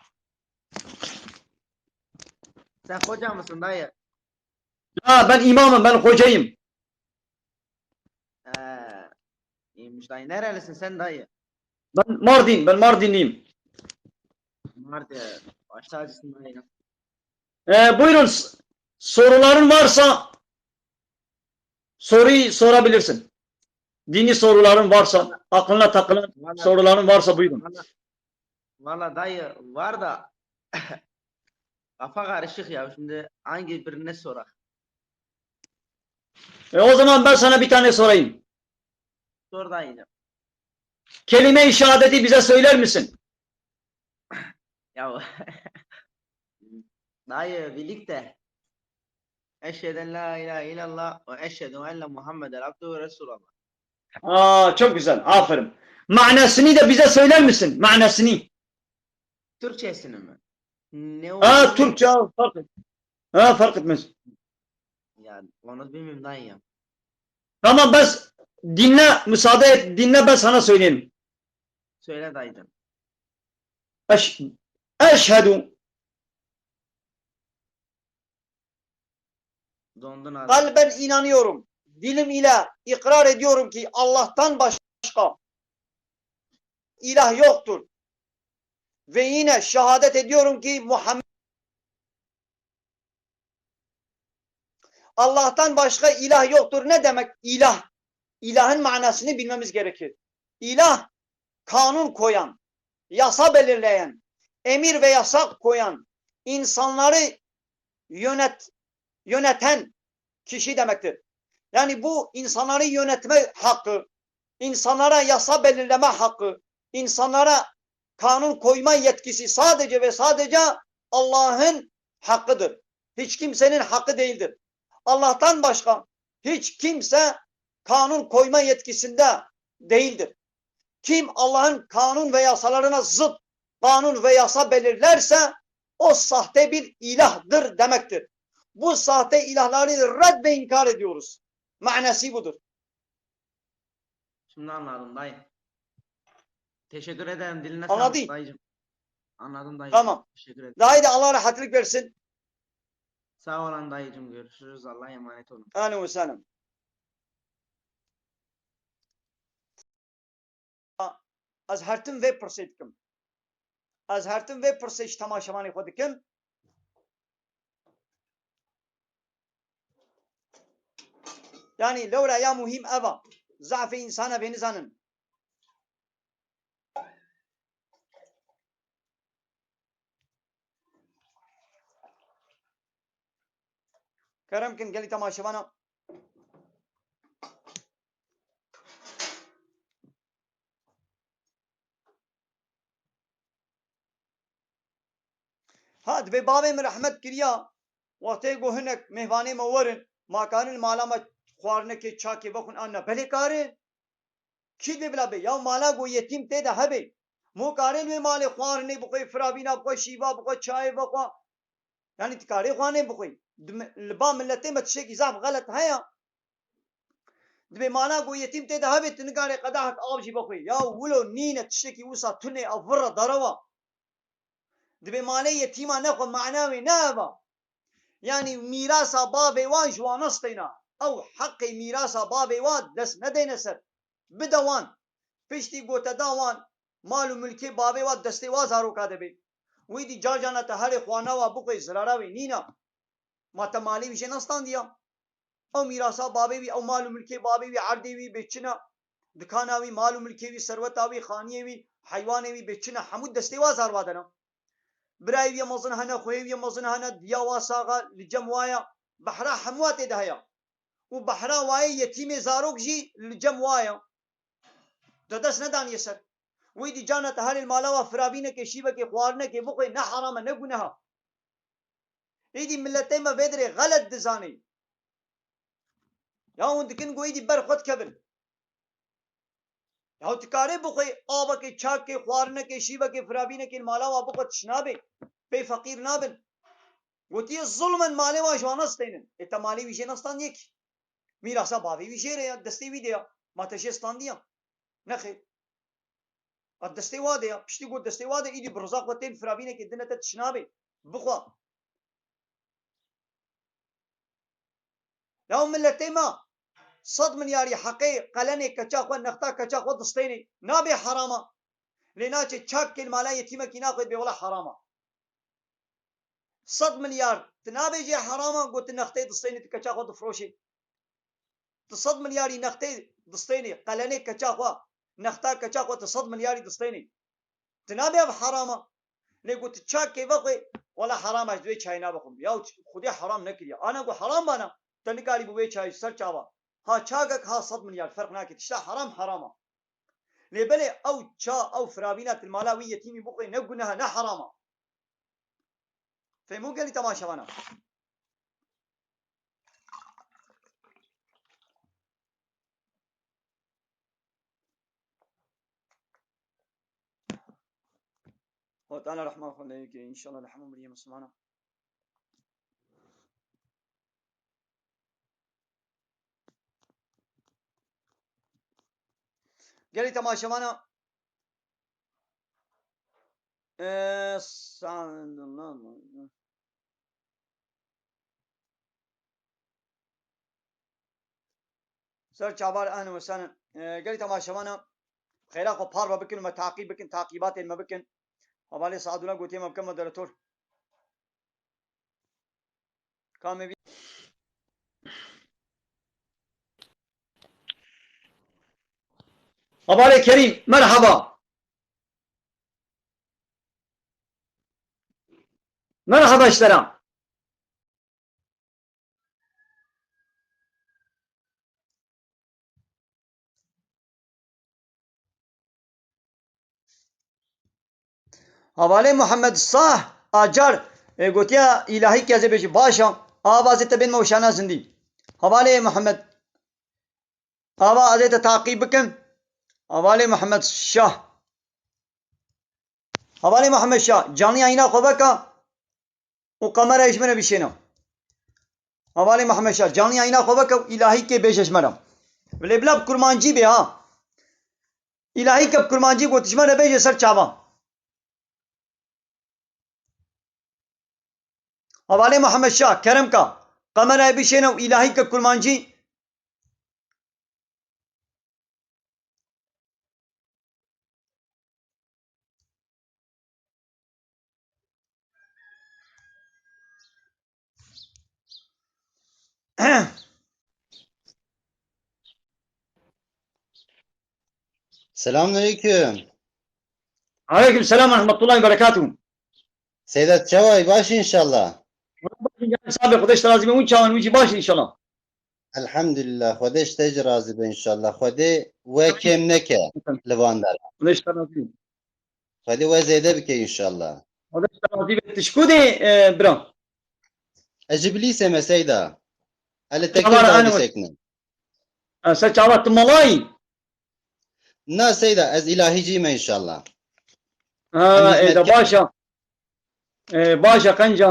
Sen hoca mısın dayı? Ya ben imamım, ben hocayım. Ee, iyiymiş dayı. Nerelisin sen dayı? Ben Mardin, ben Mardinliyim. Mardin. Baş tacısın dayı. E, buyurun, s- soruların varsa soruyu sorabilirsin. Dini soruların varsa, aklına takılan Vallahi, soruların varsa buyurun. Vallahi, vallahi dayı var da kafa karışık ya. Şimdi hangi birine sorak? E, o zaman ben sana bir tane sorayım. Sor dayı. Kelime-i şehadeti bize söyler misin? Ya Dayı, birlikte. Eşhedü en la ilahe illallah ve eşhedü enne Muhammeden abdühü ve resulallah. Aa, çok güzel. Aferin. Manasını da bize söyler misin? Manasını. Türkçesini mi? Ne Ha, olduğunu Türkçe al, fark et. Ha, fark etmez. Yani onu bilmiyorum dayı ya. Tamam, bes dinle, müsaade et, dinle, ben sana söyleyeyim. Söyle dayıcım. Eş, eşhedü. Dondun abi. Kalben inanıyorum. Dilim ile ikrar ediyorum ki Allah'tan başka ilah yoktur. Ve yine şehadet ediyorum ki Muhammed Allah'tan başka ilah yoktur. Ne demek ilah? İlahın manasını bilmemiz gerekir. İlah, kanun koyan, yasa belirleyen, emir ve yasak koyan, insanları yönet, yöneten kişi demektir. Yani bu insanları yönetme hakkı, insanlara yasa belirleme hakkı, insanlara kanun koyma yetkisi sadece ve sadece Allah'ın hakkıdır. Hiç kimsenin hakkı değildir. Allah'tan başka hiç kimse kanun koyma yetkisinde değildir. Kim Allah'ın kanun ve yasalarına zıt kanun ve yasa belirlerse o sahte bir ilahdır demektir. Bu sahte ilahları red ve inkar ediyoruz. Manası budur. Şimdi anladım dayı. Teşekkür ederim. Diline Anladın? Sağlık dayıcım. Anladım dayıcım. Tamam. Teşekkür ederim. Daha da Allah rahatlık versin. Sağ olun dayıcım. Görüşürüz. Allah'a emanet olun. Ahlen ve sahlen. Ez her tim vê pirsê dikim. Ez her tim vê pirsê ji temaşevanê xwe dikim. Yani lewra ya muhîm ev a. Zafê însana vê nizanin. Kerem kin gelî temaşevana. Ha, dibê bavê min rehmet kiriya, wextê ku hinek mêvanê me werin, ma karin mala me xwarinekê çakê vexwin an ne? Belê karin. Kî dê bila bê? Ya mala ku yetîm tê de hebê. Mo karin wê malê xwarinê bixwe, firavîna bixwe, şîva bixwe, çayê vexwe. Yani dikarê xwarinê bixwe. Di mi-, li ba miletê me tiştekî zaf xelet heye. Dibê mala ku yetîm tê de hebê, tu nikarê qedehek av jî vexwe. Ya wilo nîne tiştekî wisa tune a virre derewa. Dibê malê yetîma nexwe, mana wê ne ev a. Yani mîrasa bavê wan ji wan nesteyna. Ew heqê mîrasa bavê wan dest nedeyne ser. Bide wan. Piştî goteda wan, mal û milkê bavê wan destê wan zaroka de bê. Wî dî car carna te herê xwarina wa bixwê, zirara wê nîna. Ma te malê wî jê nestandiya? Ew mîrasa bavê wî, ew mal û milkê bavê wî, erdê wî bê çi ne? Dikana wî, mal û milkê wî, serweta wî, xaniyê wî, heywanê wî bê çi ne? Hemû destê wa zarwa de ne. Birayê wî yê mezin hene, xweyê wî yê mezin hene, diya wa sax e, li cem wa ye. Behra hemû wa tê de heye. Û behra wayê yetîmê zarok jî li cem wa ye. De dest nedaniye ser. Wî dî carna te herê li mala wa firavînekê, şîvekê, xwarinekê bixwê, ne heram e, ne guneh e. Êdî miletê me vê dirê xelet dizanî. Ya hûn dikin ku êdî ber xwe dikevin. Ya tu karê bixwê avekê, çakê, xwarinekê, şîvekê, firavînekê li mala wa bixwe, tişt nabê. Pê feqîr nabin. Gotiye zulmen malê wan ji wan nesteynin. Ê te malê wî jê nestandiye kî. Mîrasa bavê wî jê re ya, destê wî de ya. Ma te jê standiya? Nexêr. A destê wa de ya. Piştî got destê wa de, îdî bi riza xwe tên firavînekê dine te, tişt nabê. Bixwe. Ya miletê me sed milyarî heqê qelenê keça xwe, nexta keça xwe distênê. Nabê herama. Lê naçê çak kê li mala yetîmekî naxwê bê wela herama. Sed milyar, tu nabêjê herama, got tu nextê distênê, tu keça xwe difroşê. Tu sed milyarî nextê distênê, qelenê keça xwe, nexta keça xwe tu sed milyarî distênê. Tu nabê ev herama. Lê got tu çakê vexwê, wela herama, ez di wê çayê nabixwim. Ya Xwedê heram nekiriye. Ana got heram bana, te nikarî bi wê çayê ji ser çava. Ha çakek, ha sed milyar, ferq nake. Tişta heram herama. Lê belê ew ça, ew firavîna tu li mala wî yetîmî bixwê ne guneh e, ne heram e. Fehmû gelî temaşevana. Xwe Teala rehma xwe lê bike, înşallah li hemû miriyê Mislimana. Gelî temaşevana, e, sa-, Ser çavar, ehlen we sehlen. E, gelî temaşevana xêra xwe parve bikin û me taqîb bikin, taqîbatên me bikin. Hevalê Sadullah gotiye me bikin moderator. Ka me bî-, Hevalê Kerîm, merhaba. Merhaba ji te re. Hevalê Muhammed Sah Acar, e, gotiya îlahî ke ez ê bêjim. Baş e. Ava ez ê te bên me û şana zindî. Hevalê Muhammed. Ava ez ê te taqîb bikim. Hevalê Muhammed Şah. Hevalê Muhammed Şah, canlı yayına xwe veke û kamerayê ji min re bişêne. Hevalê Muhammed Şah, canlı yayına xwe veke û îlahîkê bêje ji me re. Lê bila bi kurmancî bê ha. Îlahîke bi kurmancî got ji me re bêje ser çavan. Hevalê Muhammed Şah, kerem ka, kamerayê bişêne û îlahîke bi kurmancî. Selamünaleyküm. Aleyküm selam ve rahmetullahi ve berekatuhu. Seyda, çawa yî, baş înşallah. Sabe, Xwedê ji te razî be, hûn çawan, hûn jî baş înşallah. Elhamdülillah, Xwedê ji te jî razî be înşallah. Xwedê we kêm neke li van dera. Xwedê ji te razî be. Xwedê we zêde bike înşallah. Xwedê ji te razî be. Tu ji ku dê, e, bira? Ez ji Bilîsê me Seyda. Ez li Çavar Tekirda Anwar. Dîseknim. E, ser çava tu malayî? Na Seyda, ez îlahîcî me înşallah. Ha, Em ê de hizmetkar. Baş e. E, baş e, qenc e.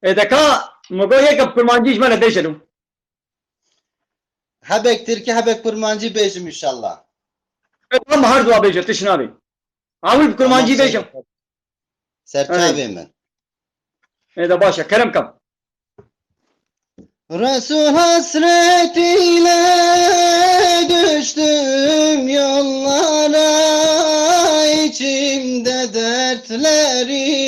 E, de ka, mi got yek bi kurmancî ji me re bêje lo. Hebek tirkî, hebek kurmancî bêjim înşallah. E, tamam, her dua bêje, tişt nabê. Ewil bi kurmancî bêje. Tamam, Seyda. Serçavê min. E, de baş e, kerem ke. Resul hasretiyle düştüm yollara, içimde dertlerin,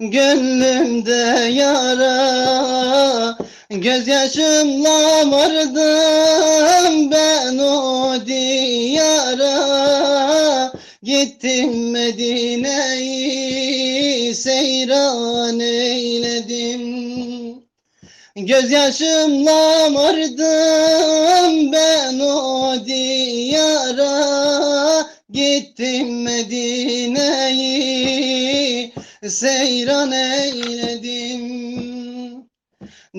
gönlümde yara. Gözyaşımla vardım ben o diyara, gittim Medine'yi seyran eyledim. Gözyaşımla vardım ben o diyara, gittim Medine'yi seyran eyledim.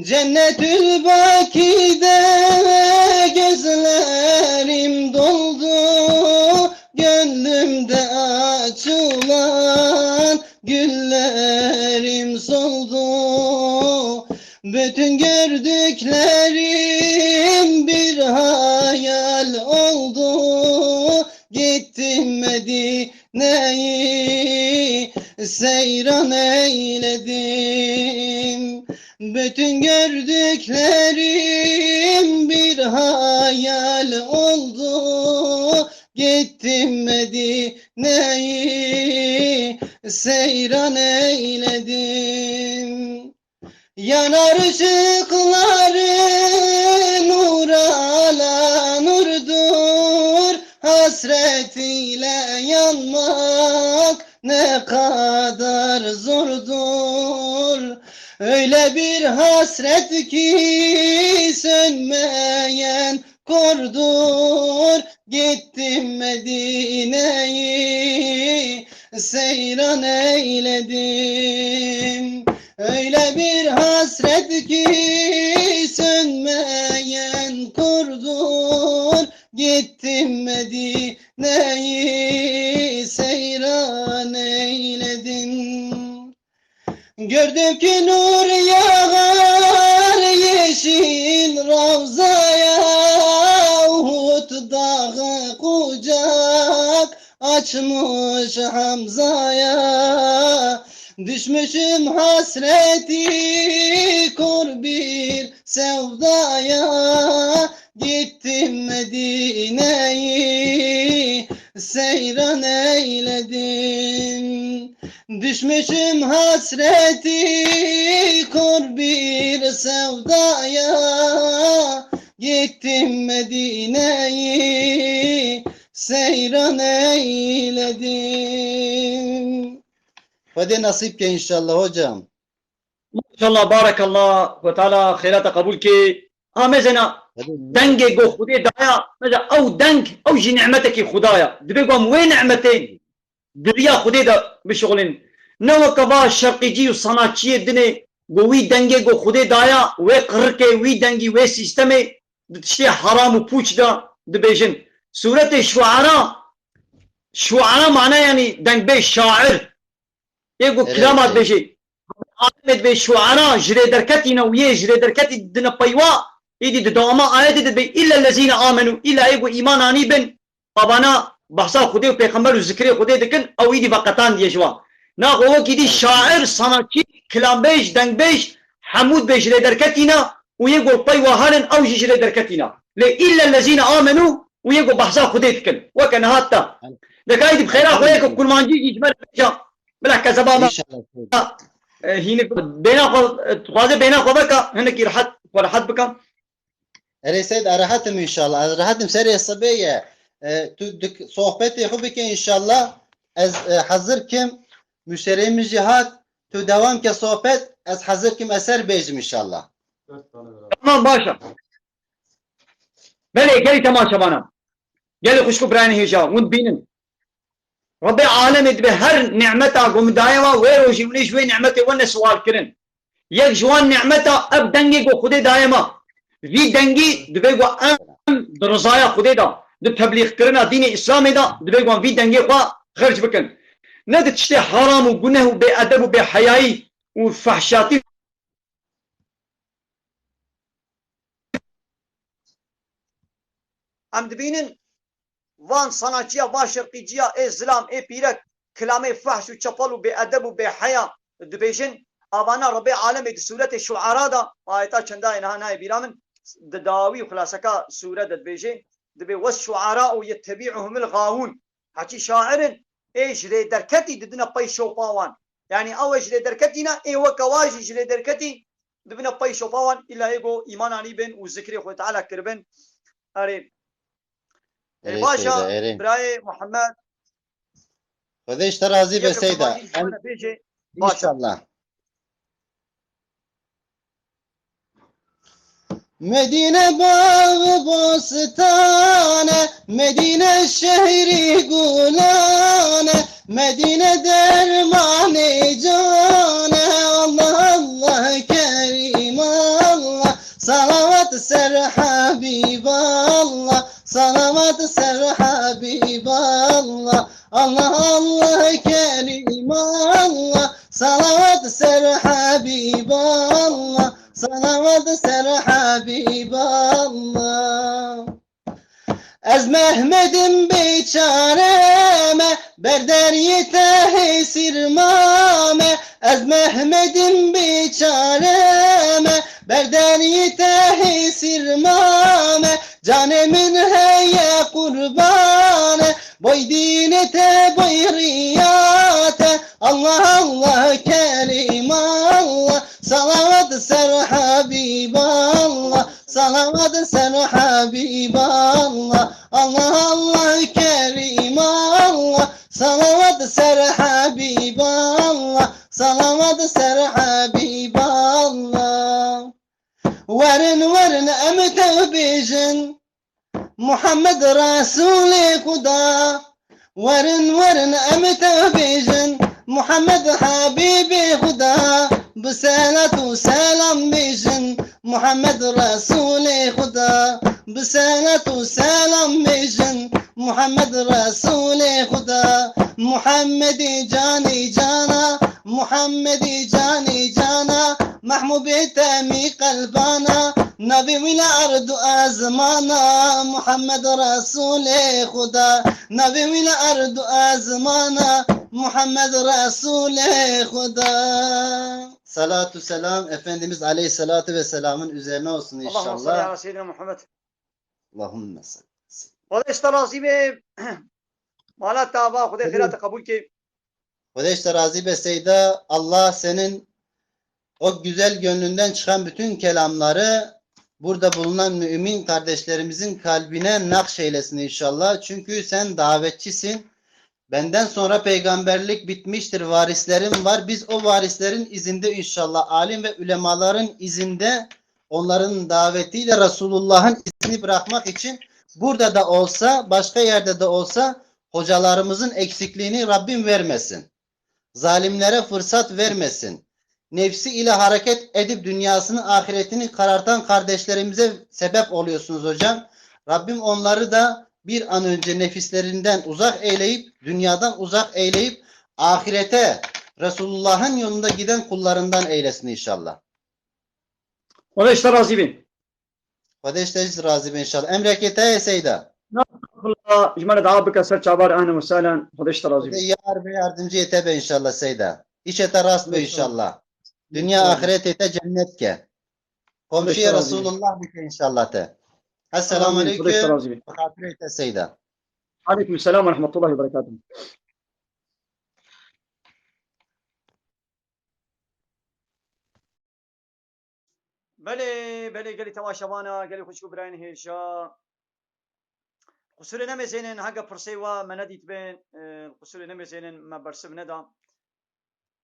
Cennetül Baki'de gözlerim doldu, gönlümde açılan güllerim soldu. Bütün gördüklerim bir hayal oldu. Gittim Medine'yi seyran eyledim. Bütün gördüklerim bir hayal oldu. Gittim Medine'yi seyran eyledim. Yanar ışıkları nur ala nurdur. Hasret ile yanmak ne kadar zordur. Öyle bir hasret ki sönmeyen kordur. Gittim Medine'yi seyran eyledim. Öyle bir hasret ki sönmeyen kordur. Gittim Medine'yi seyran eyledim. Gördüm ki nur yağar yeşil Ravza'ya, Uhud dağı kucak açmış Hamza'ya. Düşmüşüm hasreti kor bir sevdaya, gittim Medine'yi seyran eyledim. Düşmüşüm hasreti kor bir sevdaya, gittim Medine'yi seyran eyledim. Xwedê nasîb ke inşallah hocam. Maşallah, barakallah, Xwe Teala xêrata qebûl ke. Ha, mezena, Xwedê dengê go Xwedê daya, meza ew deng, ew jî nimetekî Xuda ya. Dibe go em wê nimetê di riya Xwedê de bişixulin. Ne weke va şerqîcî û sanatçiyê dinê, go wî dengê go Xwedê daya, wê qirikê, wî dengî, wê sîstemê di tiştê heram û pûç de dibêjin. Sûretê Şuara, Şuara mane yanî dengbêj, şair. Ê ku Erê, kilama erê. dibêje, alimê dibê şuara ji rê derketî ne û yê ji rê derketî dine peywa, êdî di dewama ayetê de dibê, "Îlle lezîne amenû", îlla ê ku îman anî bin, avana behsa Xwedê û Pêxember û zikrê Xwedê dikin, ew êdî veqetandiye ji wan. Naxwe wekî dî şair, sanatçî, kilambêj, dengbêj, hemû dibê ji rê derketî ne û yê ku li pey wa herin, ew jî ji rê derketî ne. Lê îlle lezîne amenû û yê ku behsa Xwedê dikin. Weke niha te. Deka êdî bi xêra xwe yeke kurmancî jî ji me re bêje. Bila kezeba me. İnşallah. E, hînik bêhna xwe, e, dixwaze bêhna xwe veke, hinekî rehet, xwe rehet bike. Erê Seyd, ez rehet im inşallah. Ez rehet im, serê sibê ye. E, tu dik-, sohbetê xwe bike inşallah. Ez, e, hezir kim, müşteriyê min jî hat, tu dewam ke sohbet, ez hezir kim, ez ser bêjim inşallah. Tamam, baş e. Belê, gelî temaşevana. Gelî xwişk û birayên hêja, hûn dibînin. Rebê alemê dibe her nimeta ku min daye we, wê rojî hûn ê ji wê nimetê werne siwal kirin. Yek ji wan nimeta ev dengê ku Xwedê daye me. Vî dengî dibe ku em di rizaya Xwedê de, di teblîxkirina dînê Îslamê de dibe ku em vî dengê xwe xerc bikin. Ne di tiştê heram û guneh û bêedeb û bêheyayî û fehşatî Em dibînin van sanatçiya, van şerqîciya, ê zilam, ê pîrek, kilamê fehş û çepel û bêedeb û bêheya dibêjin. Avana Rebê alemê di sûretê Şuara de, ayeta çendayê niha nayê bîra min, di dawî û xilaseka sûre de dibêje, dibê, "Wes şuara û yettebî'uhumul gawûn." Heçî şair in, ê ji rê derketî didine pey şopa wan. Yanî ew ê ji rê derketî ne, ê weke wa jî ji rê derketî dibine pey şopa wan, îlla ê ku îman anîbin û zikrê Xwedê Teala kiribin. Erê. Ê, Erê baş e, Seyda, erê. Birayê Muhammed. Xwedê ji te razî be, Yeke Seyda. Kurmancî ji Em, me re bêje, baş e. İnşallah. Medine bağı bostane, Medine şehri gulane, Medine dermanê cane, Allah Allah Kerim Allah, salavat ser Habib Allah, salavat ser Habib Allah, Allah Allah Kerim Allah, salavat ser Habib Allah, salavat ser Habib Allah. Ez Mehmedim bêçare me, ber deriyê te hêsir mame. Ez Mehmedim bêçare me, ber deriyê te hêsir mame. Canê min heye qurbane, boy dînê te, boy riya te. Allah Allah Kerim Allah, salavat ser Habib Allah. Salavat ser Habib Allah, Allah Allah Kerim Allah. Salavat ser Habib Allah, salavat ser Habib Allah. Werin, werin em tev bêjin, Muhammed Resûlê Xuda. Werin, werin, em te bêjin, Muhammed Habîbê Xuda, bi selat û selam bêjin, Muhammed Resûlê Xuda, bi selat û selam bêjin, Muhammed Resûlê Xuda, Muhammedê canê cana, Muhammedê canê cana, Mehmûbê temî qelbana, navê wî li erd û ezmana, Muhammed Resûlê Xuda, navê wî li erd û ezmana, Muhammed Resûlê Xuda. Salatu selam Efendimiz Aleyhissalatu Vesselam'ın üzerine olsun inşallah. Allahümme salli ala seyyidina Muhammed. Allahümme salli. Xwedê ji te razî be. Mala te ava, Xwedê xêra te qebûl ke. Xwedê ji te razî be Seyda. Allah senin o güzel gönlünden çıkan bütün kelamları burada bulunan mümin kardeşlerimizin kalbine nakş eylesin inşallah. Çünkü sen davetçisin. Benden sonra peygamberlik bitmiştir, varislerim var. Biz o varislerin izinde inşallah, alim ve ulemaların izinde, onların davetiyle Resulullah'ın izini bırakmak için burada da olsa, başka yerde de olsa hocalarımızın eksikliğini Rabbim vermesin. Zalimlere fırsat vermesin. Nefsi ile hareket edip dünyasını, ahiretini karartan kardeşlerimize sebep oluyorsunuz hocam. Rabbim onları da bir an önce nefislerinden uzak eyleyip, dünyadan uzak eyleyip, ahirete, Resulullah'ın yolunda giden kullarından eylesin inşallah. Xwedê ji te razî be. Xwedê ji te jî razî be inşallah. Emrekê te ye Seyda. Estağfurullah, ji me re dua bike ser çavar, ehlen we sehlen. Xwedê ji te razî be. Xwedê yar ve yardımcı te be inşallah Seyda. Îşê te rast be inşallah. Dünya ahiretê te cennet ke. Komşuya Resulullah bike inşallah te. Esselamu aleyküm. Xwedê ji te razî be. Bi xatirê te Seyda. Aleyküm selam ve rahmetullahi ve berekatuhu. Belê, belê, gelî temaşevana, gelî xwişk û birayên hêja. Qusûrê nemêzênin, heke pirsê we me nedîtibin, e, qusûrê nemêzênin, me bersiv neda.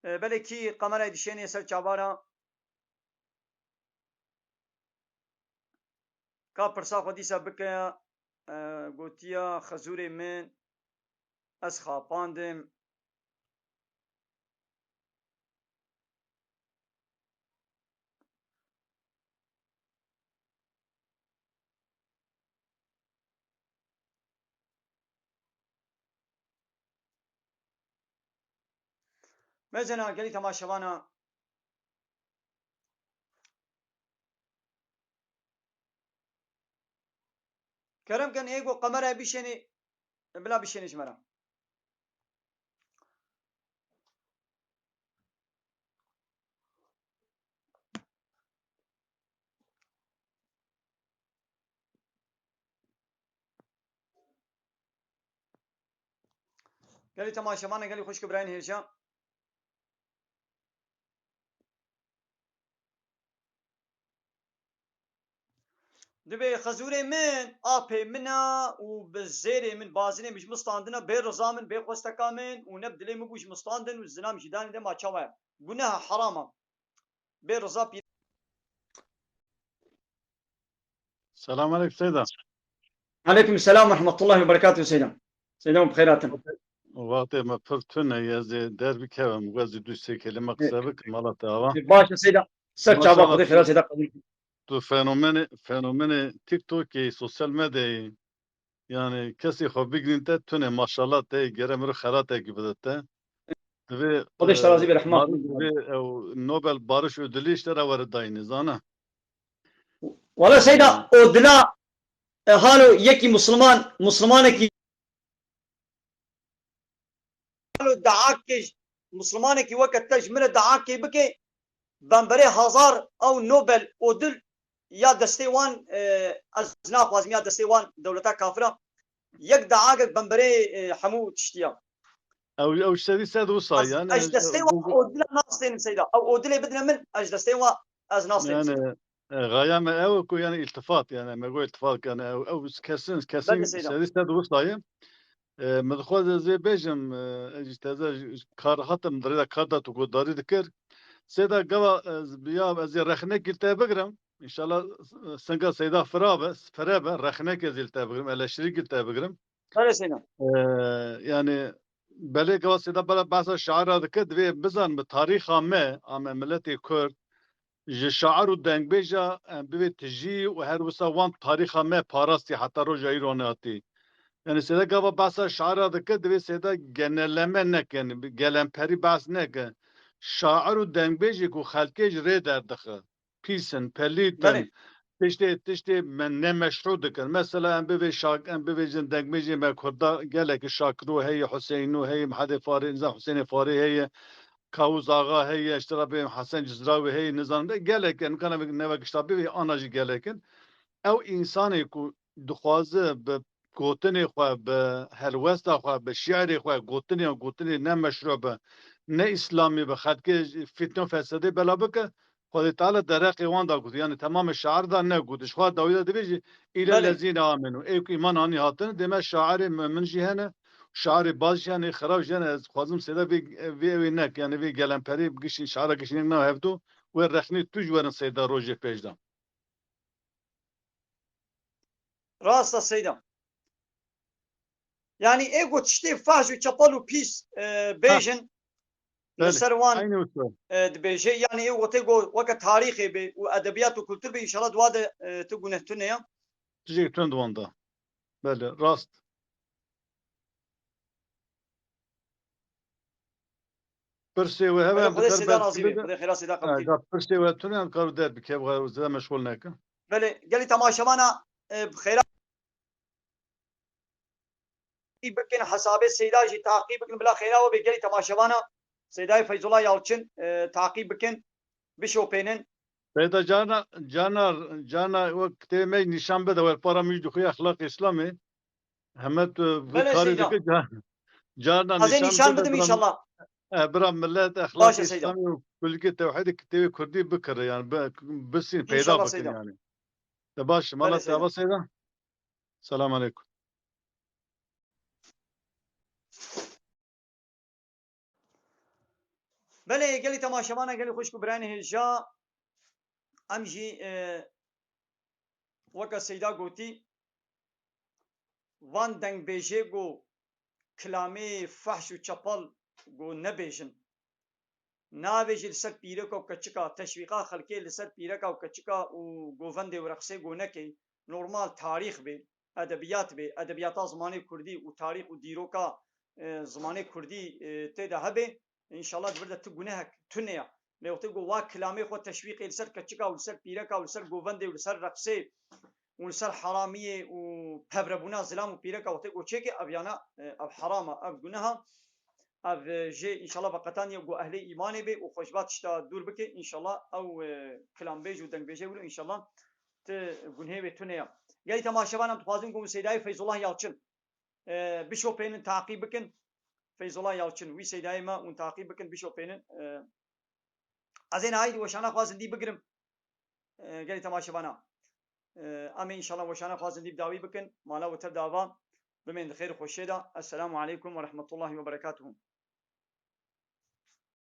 E, belê kî kamerayê dişênê ser çavara. Ka pirsa xwe dîsa bike, e, gotiya xezûrê min, ez xapandim. Mezena gelî temaşevana. Kerem kin ê ku qemera bişênî, bila bişênî ji me re. Gelî temaşevana, gelî xwişk û birayên hêja. Dibê xezûrê min, apê min e û bi zêrê min, bazinê min ji min standine, bê riza min, bê xwesteka min û ne bi dilê min bû ji min standin û zina min jî danî de ma çawa ye? Guneh e, heram e. Bê riza pî- Selam aleyküm Seyda. Aleyküm selam ve rahmetullahi ve berekatuhu Seyda. Seyda, bi xêr hatin. Wextê me pir tune ye, ez ê derbikevim, ez ê du sê kelîme qise bikim, mala te ava. Baş e Seyda. Ser çava Xwedê xêra Seyda qebûl. Tu fenomenê, fenomenê TikTokê, sosyal medyayê. Yani kesê xwe bigirîn te tune, maşallah te, gere mirov xelatekî bide te. Divê, Xwedê ji te razî be, rehma. Divê ew Nobel Barış Ödülü işte re were dayînê, zana. Wala Seyda, o dila, e, halo yekî Musliman, Muslimanekî, halo daakê, Muslimanekî weke te ji min re daakê bike, bemberê hazar ew Nobel Ödül ya destê wan, e, ez naxwazim ya destê wan dewleta kafira. Yek daagek bemberê, e, hemû tiştiya. Ew, ew serî sed wisa, yani, ez, ez destê wan Google Ödüla nastênim Seyda. Ew Ödülê bidine min, ez destê wan ez nastênim Seyda. Yani, e, gaya me ew ku yani iltifat, yani me got iltifat, yani ew, ew kesin, kesin serî sed wisa ye. E, min dixwaz ez ê bêjim, e, ez jî teze ji kar hatim, di rêya kar de tu guhdarî dikir. Seyda gava ez bi ya, ez ê rexnekî li te bigirim. Înşallah, e, singa Seyda fira be, fire be, rexnekê ez ê li te bigirim, eleştirîkî li te bigirim. Belê Seyda. Ee, yani belê gava Seyda bela behsa şaira dike, divê bizan bi tarîxa me, a me miletê Kurd, ji şair û dengbêja em bivê tijî û her wisa wan tarîxa me parastî heta roja îro nehatî. Yani Seyda gava behsa şaira dike, divê Seyda genelleme neke, yani bi gelemperî behs neke. Şair û dengbêjê ku xelkê ji rê derdixe. Pîs in, pelît in. Belê. Tiştê, tiştê me-, nemeşrû dikin. Mesela em bivê şak-, em bivêjin dengbêjê me Kurda gelekî Şakirû heye, Huseyinû heye, Mihedê Farê, nizam Husênê Farê heye, Kawûz Axa heye, işte Rabê Hesen Cizrawî heye, nizam de gelek, em kana neve gişta bivê ana jî gelek in. Ew însanê ku dixwaze bi gotinê xwe, bi helwesta xwe, bi şiirê xwe, gotinê, gotinê ne meşru be, ne îslamî be, xelkê fitne û fesadê bela bike, Xwedê Teala dereqê wan da got. Yani temamê şair da ne got. Ji xwe dawî de divê jî île Belê. lezîne amenu. Ê ku îman anî hatin, dême şairê mumin jî hene, şairê baz jî hene, xirab jî hene. Ez dixwazim Seyda vê, vê ewê nek, yani vê gelemperî gişî, şaira gişî nek nav hevdu, wê rexnî tu ji werin Seyda rojê pêş de. Rast e Seyda. Yani ê ku tiştê fahş û çepel û pîs, e, Ha. bêjin, Belê. Li ser wan, Aynı wisa. e, dibêje. Yani ê wextê ku weke tarîxê bê û edebiyat û kultur bê, înşallah dua de, e, tu guneh tune ya. Tijek tund wan da. Belê, rast. Pirsê we heve Belê, em Xwedê bi Seyda derbas razî be. Xwedê xêra Seyda qebûl kî. Pirsê we tune em karu derbikeve, we zêde meşxul neke. Belê, gelî temaşevana, e, bi xêra bikin, hesabê Seyda jî taqî bikin, bila xêra we bê gelî temaşevana Seydayê Feyzullah Yalçin, e, taqî bikin, bişopênin. Seyda carna, carna, carna wek kitêbê me nîşan bide, wer para min jî dixuye exlaq Îslamê. Heme tu bi Belê karê Seyda. dike car-, carna Ez ê nîşan nîşan bide bidim bira, înşallah. e, bira millet exlaq Baş e Seyda. Îslamê û kulîkê tewhîdê kitêbê kurdî bikire, yani bi-, bisîn peyda İnşallah bikin Seyda. yani. De baş, Belê mala te Seyda. ava Seyda. Selam aleyküm. Belê, gelî temaşevana, gelî xwişk û birayên hêja, em jî, e, weke Seyda gotî, van dengbêjê ku kilamê fehş û çepal ku nebêjin. Navê jî li ser pîreka û keçika, teşwîqa xelkê li ser pîreka û keçika û govendê û reqsê ku nekê. Normal tarîx bê, edebiyat bê, edebiyata zimanê kurdî û tarîx û dîroka, e, zimanê kurdî, e, tê de hebe. Înşallah di vir de tu gunehek tune ya. Lê wextê ku wa kilamê xwe teşwîqê li ser keçika û li ser pîreka û li ser govendê û li ser reqsê û li ser heramiyê û pevrebûna zilam û pîreka wextê ku çêke ev yana, e, ev herama, ev guneha, ev, e, jê înşallah veqetaniye ku ehlê îmanê bê û xwe ji va tişta dûr bike, înşallah ew, e, kilambêj û dengbêjê wilo înşallah ti gunhê wê tune ya. Gelî temaşevanan dixwazim ku Seydayê Feyzullah Yalçin, e, bişopênin, taqî bikin. Feyzullah Yalçin, wî Seydayê me, hûn taqî bikin, bişopênin. E, ez ê nihayî weşana xwe zindî bigirim. E, gelî temaşevana. E, em ê înşallah weşana xwe zindî bi dawî bikin. Mala we tev de ava. Bimên di xêr û xweşiyê de. Esselamu aleykum ve rahmetullahi ve berekatuhu.